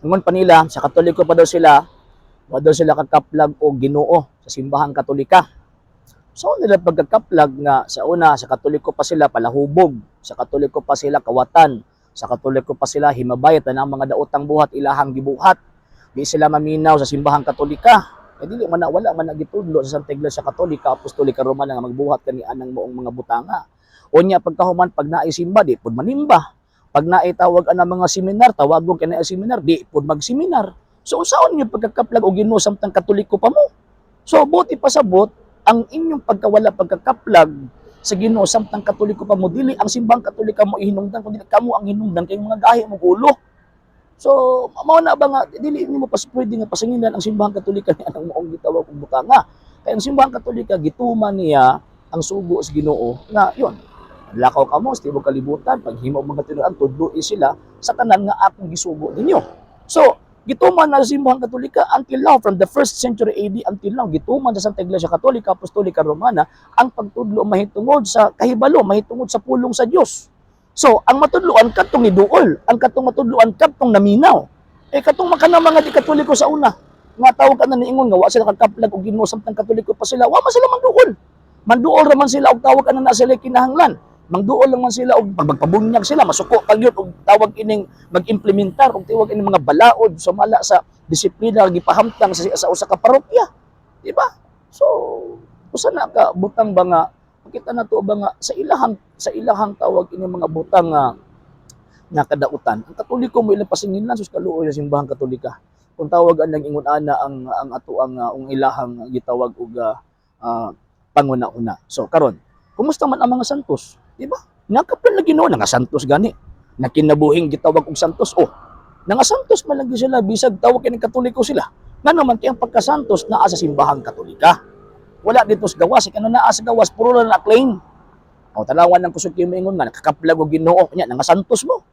Ingon pa nila, sa Katoliko pa daw sila, wa daw sila kakaplag og Ginoo sa Simbahang Katolika. So nila pagkakaplag nga sa una, sa Katoliko pa sila, palahubog, sa Katoliko pa sila, kawatan, sa Katoliko pa sila, himabay, tanang mga daotang buhat ilahang gibuhat. Di sila maminaw sa Simbahang Katolika. Eh dili man na, wala man na gitudlo sa Santa Iglesia Katolika Apostolika Romana nga magbuhat kani anang maong mga butanga. Unya pagkahuman, pag naay simba, di pud manimba. Pag naay tawag ana mga seminar, tawagon kay naay seminar, di pud magseminar. So unsaon ninyo pagkakaplag og Ginoo samtang Katoliko pa mo? So buti pasabot ang inyong pagkawala pagkakaplag sa Ginoo samtang Katoliko pa mo, dili ang Simbahang Katolika mo ihinungdan kundi kamo ang hinungdan kay mga gahi mo ulo. So mao na ba nga dili nimo pas pwede nga pasanginan ang Simbahang Katolika ni anang maong gitawag og butanga. Kay ang Simbahang Katolika, gituman niya ang sugo sa Ginoo nga yon. Lakaw kamo sa tibuok kalibutan, paghimo og mga tinuran, tudloi sila sa tanan nga akong gisugo ninyo. So, gituman na sa Simbahang Katolika until now, from the first century AD until now, gituman sa Santa Iglesia Katolika Apostolika Romana ang pagtudlo mahitungod sa kahibalo, mahitungod sa pulong sa Dios. So, ang matudloan kadtong niduol, ang katong matudloan kadtong naminaw. Eh katong makana mga di Katoliko sa una, nga tawag ka na niingon nga wa sila kakaplag og Ginoo samtang Katoliko pa sila, wa man sila manduol. Manduol ra man sila og tawag ka na sila kinahanglan. Mangduol lang man sila og pag magpabunyag sila, masuko pa gyud og tawag ining mag-implementar og tawag ining mga balaod sumala sa disiplina gipahamtang sa usa ka parokya. Di ba? So, usa na ka butang ba nga makita na to ba nga sa ilahang tawag ining mga butang nga nga kadautan. Ang Katoliko mo ilang pasingilan, sus, kaluoy sa Simbahang Katolika. Kung tawag ang ingon ana ang ato ang ilahang gitawag og panguna-una. So karon, kumusta man ang mga santos? Di ba? Nakaplan lagi Ginoo nga santos gani. Nakinabuhing gitawag og santos, oh. Nga santos man lagi sila bisag tawag kini Katoliko sila. Ngano man kay ang pagkasantos naa sa Simbahang Katolika. Wala dito sa gawas, kay naa sa gawas puro na na claim. O tanawan ng kusog kay moingon nga nakakaplag og Ginoo nya nga santos mo.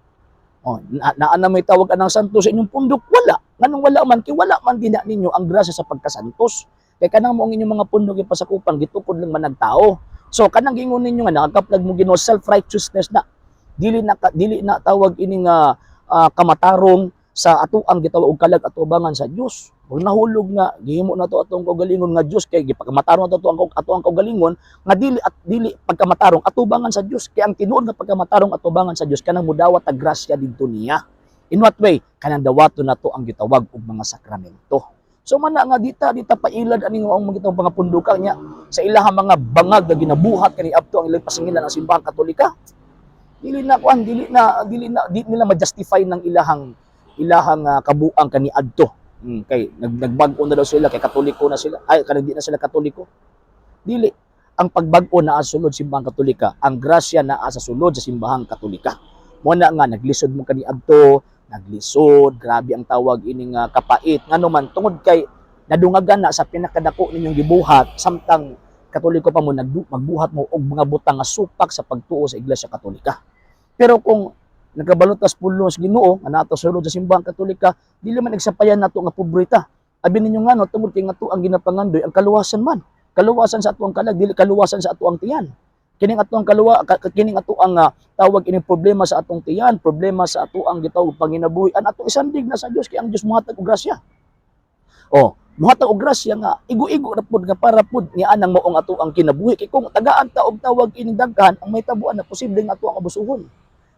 O na, naa na may tawag anang santos sa inyong pundok, wala. Nganong wala man kay wala man din na ninyo ang grasya sa pagkasantos. Kay kanang mo ang inyong mga pundok ipasakupan gitukod lang man tao. So kanang gingon ninyo nga nakakaplag mo Ginoo, self-righteousness na. Dili na tawag ini nga kamatarong sa ato ang gitawag og kalag atubangan sa Dios. Kung nahulog nga gihimo na to atong kaugalingon nga Dios kay gipakamatarong ato ang kaugalingon nga dili at dili pagkamatarong atubangan sa Dios, kay ang tinuod nga pagkamatarong atubangan sa Dios kanang mudawat og grasya didto niya. In what way? Kanang dawaton nato ang gitawag og mga sakramento. So man na nga dita pailad ani nga ang mga mga pundukan niya sa ilahang mga bangag nga ginabuhat kani adto ang ilang pasingilan ang Simbahang Katolika. Dili na kuan, dili na di nila ma-justify ng ilahang kabuang kani adto. Kay nagbag-o na daw sila kay Katoliko na sila. Ay, kanang di na sila Katoliko. Dili ang pagbag-o naa sa sulod Simbahang Katolika, ang grasya naa sa sulod sa Simbahang Katolika. Mo na nga naglisod mo kani adto, naglisod, grabe ang tawag ining kapait. Ngano man tungod kay nadungagan na sa pinakadako ninyong gibuhat samtang Katoliko pa mo, magbuhat mo og mga butang nga supak sa pagtuo sa Iglesia Katolika. Pero kung nagkabalutas pulong sa Ginoo nga naa sa sulod sa Simbahang Katolika, dili man nagsapayan nato nga pobreta. Abi ninyo nga no, tungod kay nga ang ginapangandoy ang kaluwasan man. Kaluwasan sa atuang kalag, dili kaluwasan sa atuang tiyan. Kining ato ang tawag ining problema sa atong tiyan, problema sa ato ang gitawag panginabuhi, an ato isandig na sa Dios kay ang Dios mohatag og grasya. Oh, mohatag og grasya nga igo-igo ra pud nga para pud ni anang maong ato ang kinabuhi, kay kung tagaan ta og tawag ining daghan ang may tabuan na posible nga ato ang abusuhon.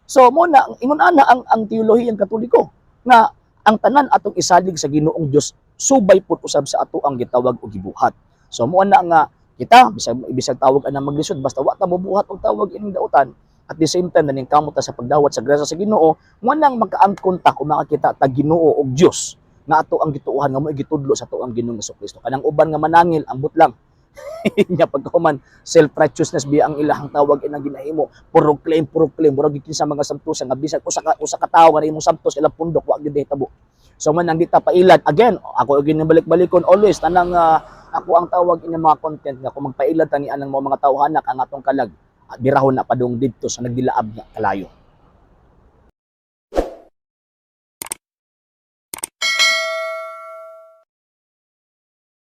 So mo na ingon ana ang teolohiyang Katoliko nga ang tanan atong isalig sa Ginoong Dios subay pud usab sa ato ang gitawag og gibuhat. So mo na nga kita bisag bisag tawag ana maglisod, basta wa ta mobuhat og tawag ining dautan, at the same time naningkamot ta sa pagdawat sa grasya sa Ginoo, mo nang makaangkon ta kung makakita ta Ginoo og Dios nga ato ang gituohan nga mo gitudlo sa ato ang Ginoong Kristo. Kanang uban nga manangil, ambot lang nya pagkahuman self-righteousness biya ang ilahang tawag inang ginahimo, puro claim, puro claim, murag gikin sa mga santos nga bisag usa ka tawo nga imong santos ilang pundok, wa gyud hitabo. So man ang dita pailad again, ako ginabalik-balikon always tanang ako ang tawag ini mga content nga kung magpailad tani anang mga tawhanak ang atong kalag, birahon na padung didto sa nagdilaab nga kalayo.